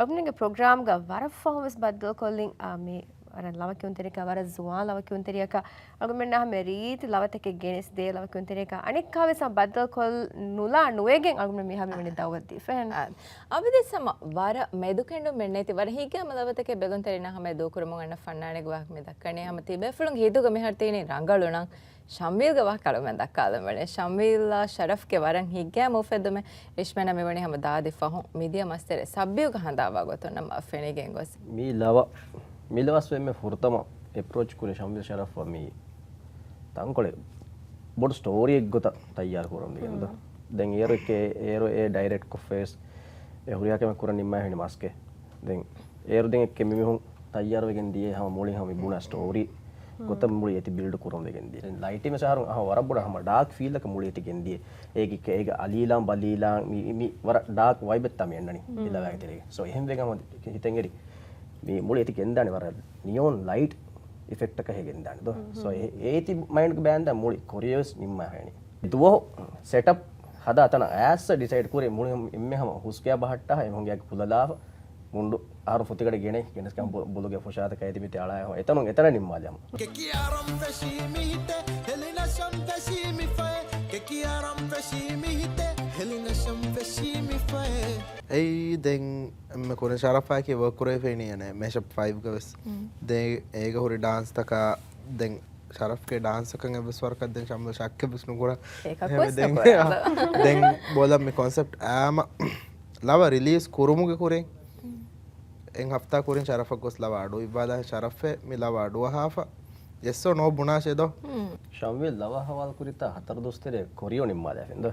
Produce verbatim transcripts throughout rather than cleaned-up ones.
އަޅުގަނޑުގެ ޕްރޮގްރާމްގަ ވަރަށް ފަހުން ވެސް ބައްދަލުކޮށްލިން، އާ، މި ވަރަށް ލަވަ ކިޔުންތެރިކަ، ވަރަށް ޒުވާން ލަވަ ކިޔުންތެރިއަކަށް އަޅުގަނޑުމެންނަށް ހަމަ ރީތި ލަވަތަކެއް ގެނެސްދޭ ލަވަ ކިޔުންތެރިއަކަށް. އަނެއްކާވެސް ހަމަ ބައްދަލުކޮށް ނުލާ ނުވެގެން އަޅުގަނޑުމެން މިހާރު މިވަނީ ދައުވަތް ދީފަ. އާ، އަބަދުވެސް ހަމަ ވަރަށް މެދުކެނޑުމެއް ނެތި، ވަރަށް ހިތްގައިމު ލަވަތަކެއް ބެލުންތެރިންނާ ހަމަ ދޫކުރަމުން އަންނަ ފަންނާނެއްގެ ވާހަކަ މި ދައްކަނީ. ހަމަ ތިބޭފުޅުންގެ ހިތުގަ މިހާރު ތިހިނީ ރަނގަޅު ނަން. ޝަމްވީލްގެ ވާހަކަ އަޅުގަނޑުމެން ދައްކާލަން ވަނީ. ޝަމްވީލްއާ ޝަރަފްގެ ވަރަށް ހިތްގައިމު އުފެއްދުމެއް ރިޝްމަން މިވަނީ ހަމަ ދާދި ފަހުން މިދިޔަ މަސްތެރޭ ސައްބީހުގަ ހަނދާންވާ ގޮތުން ނަމަ ފެނިގެން ގޮސް. މި ލަވަ، މި ލަވަސް އެންމެ ފުރަތަމަ އެޕްރޯޗް ކުރި ޝަމްވީލް ޝަރަފް މި ތަންކޮޅެއް ބޮޑު ސްޓޯރީއެއް ގޮތަށް ތައްޔާރު ކުރަން ވެގެން ދޯ. ދެން އޭރު އެކޭ، އޭރު އެ ޑައިރެކްޓް ކޮށްފަވެސް އެ ހުރިހާ ކަމެއް ކުރަން ނިންމާ ހެނި މަސްކެ. ދެން އޭރު ދެން އެކެ މި މީހުން ތައްޔާރުވެގެން ދިޔަ ހަމަ މުޅި ހަމަ މި ބުނާ ސްޓޯރީ ގޮތަށް މުޅި އެތި ބިލްޑް ކުރަން ވެގެން ދިޔަ. ލައިޓިން ވެސް އަހަރު އަހަ ވަރަށް ބޮޑަށް ހަމަ ޑާކް ފީލްއަކަށް މުޅި އެތި ގެންދިޔަ. އޭގެ އޭގެ އަލީލާން ބަލީލާން މި، މި ވަރަށް ޑާކް ވައިބެއް ތާ މި އަންނަނީ އެ ލަވައިގެ ތެރޭގަ. ސޯ އެހެން ވެގެން ހަމަ ހިތެއް އެރި މި މުޅި އެތި ގެންދާނެ ވަރަށް ނިއޯން ލައިޓް އިފެކްޓް އަކަށް ހެ ގެންދާނެ ދޯ. ސޯ އެ، އޭތި މައިންޑްގަ ބޭންދާ މުޅި ކޮރިއަވެސް ނިންމާ ހެނި. ދުވަހު ސެޓަޕް ހަދާ ތަނަށް އައިސް ޑިސައިޑް ކުރި މުޅި އެންމެ ހަމަ ހުސްގެއާ ބަހައްޓާ އެ ހުނގެއަކު ކުލަލާފަ މުންޑު އަހަރު ފުތިގަޑި ގެނެ ގެނެސްކަން ބު، ބުލުގެ ފުށާތަކަށް އެދި މިތި އަޅާ އެތަނުން އެތަނަށް ނިންމާލި ހަމަ. ކެކި އަރަން ފެށީ މި ހިތެއް، ހެލި ނަށަން ފެށީ މި ފައެއް. ކެކި އަރަން ފެށީ މި ހިތެއް، ހެލި ނަށަން ފެށީ މި ފައެއް. އެއީ ދެން އެންމެ ކުރިން ޝަރަފާއަކީ ވޯކް ކުރެވިފައިނީ އޭނަ މޭޝަޕް ފައިވްގަ ވެސް. ދެން އޭގަ ހުރި ޑާންސްތަކާ ދެން ޝަރަފްގެ ޑާންސަކަށް އެއްވެސް ވަރަކަށް ދެން ޝަމްލު ޝައްކެއް ވެސް ނުކުރާ. އެކަކު ވެސް ދެން، ނުކުރާ. ދެން ބޯލަ މި ކޮންސެޕްޓް އާމަ ލަވަ ރިލީޒް ކުރުމުގެ ކުރިން އެން ހަފްތާ ކުރިން ޝަރަފަށް ގޮސް ލަވަ އަޑު އިއްވާލާ ޝަރަފެ މި ލަވަ އަޑުއަހާފަ އެއްސޯ ނޯ ބުނާށޭ ދޯ. ޝަމްވީލް ލަވަ ހަވާލު ކުރިތާ ހަތަރު ދުވަސް ތެރޭ ކޮރިއޯ ނިންމާލާފިން ދޯ.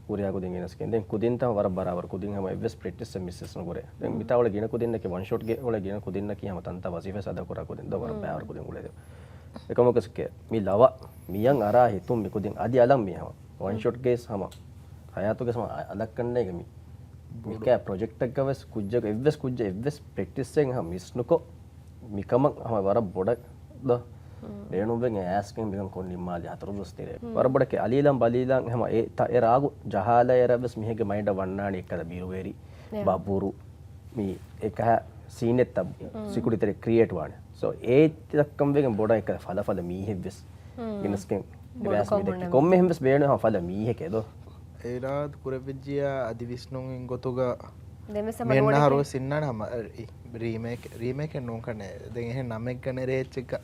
ހުރިހާ ކުދިން ގެނެސްގެން ދެން ކުދިންތައް ވަރަށް ބަރާބަރު ކުދިން ހަމަ އެއްވެސް ޕްރެކްޓިސްއެއް މިސް ވެސް ނުކުރޭ. ދެން މިތާ އުޅޭ ގިނަ ކުދިންނަކީ ވަން ޝޮޓްގެ އުޅޭ ގިނަ ކުދިންނަކީ ހަމަ ތަންތާ ވަޒީފާ އަދާ ކުރާ ކުދިން ދޯ ވަރަށް ބައިވަރު ކުދިން އުޅޭ ދޯ. އެކަމަކު މި ލަވަ މިޔަން އަރާ ހިތުން މި ކުދިން އަދި އަލަން މީ ހަމަ. ވަން ޝޮޓްގެސް ހަމަ ހަޔާތުގެ ހަމަ އަލަށް ކަންނޭގެ މި މިކާ ޕްރޮޖެކްޓެއްގަ ވެސް ކުއްޖަކު އެއްވެސް ކުއްޖެއް އެއްވެސް ޕްރެކްޓިސްއެއް ހަމަ މިސް ނުކޮށް މިކަމަށް ހަމަ ވަރަށް ބޮޑަށް ދޯ. ބޭނުންވެގެން އައިސްގެން މިކަން ކޮށް ނިންމާލި ހަތަރު ދުވަސް ތެރޭ. ވަރަށް ބޮޑަކަށް އަލީލަން ބަލީލަން ހަމަ އެ ތަ، އެ ރާގު ޖަހާލައިރަށް ވެސް މީހެއްގެ މައިންޑަށް ވަންނާނީ އެއްކަލަ ބިރުވެރި، ބަބުރު، މި އެކަހަ ސީންއެއްތަ ސިކުރިތެރެ ކްރިއޭޓް ވާނެ. ސޯ އޭތި ދައްކަން ވެގެން ބޮޑަށް އެކަލަ ފަލަ ފަލަ މީހެއްވެސް ގެނެސްގެން އެބައިސް މިދެއްކި ކޮންމެހެން ވެސް ބޭނުން ހަމަ ފަލަ މީހެކޭ ދޯ. އިރާދަ ކުރެވިއްޖިޔާ އަދި ވިސްނުން ގޮތުގަ ދެންވެސް ހަމަ މިއަންނަ ނޫނެކޭ. ހަރުވެސް އިންނާނެ ހަމަ ރީ، ރީމޭކް، ރީމޭކެއް ނޫން ކަނެ. ދެން އެހެން ނަމެއް ގަނެ ރޭއްޗެއްގަ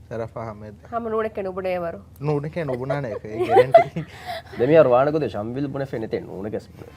ޝަރަފާ ހަމަ އެދެ. ހަމަ ނޫނެކޭ ނުބުނޭ ވަރު. ނޫނެކޭ ނުބުނާނެ އެކޭ ގެރެންޓީ. ދެމިޔާރު ވާނެ ގޮތެއް ޝަމްވިލް ބުނެފޭ ނެތޭ ނޫނެކޭ ބުނެ.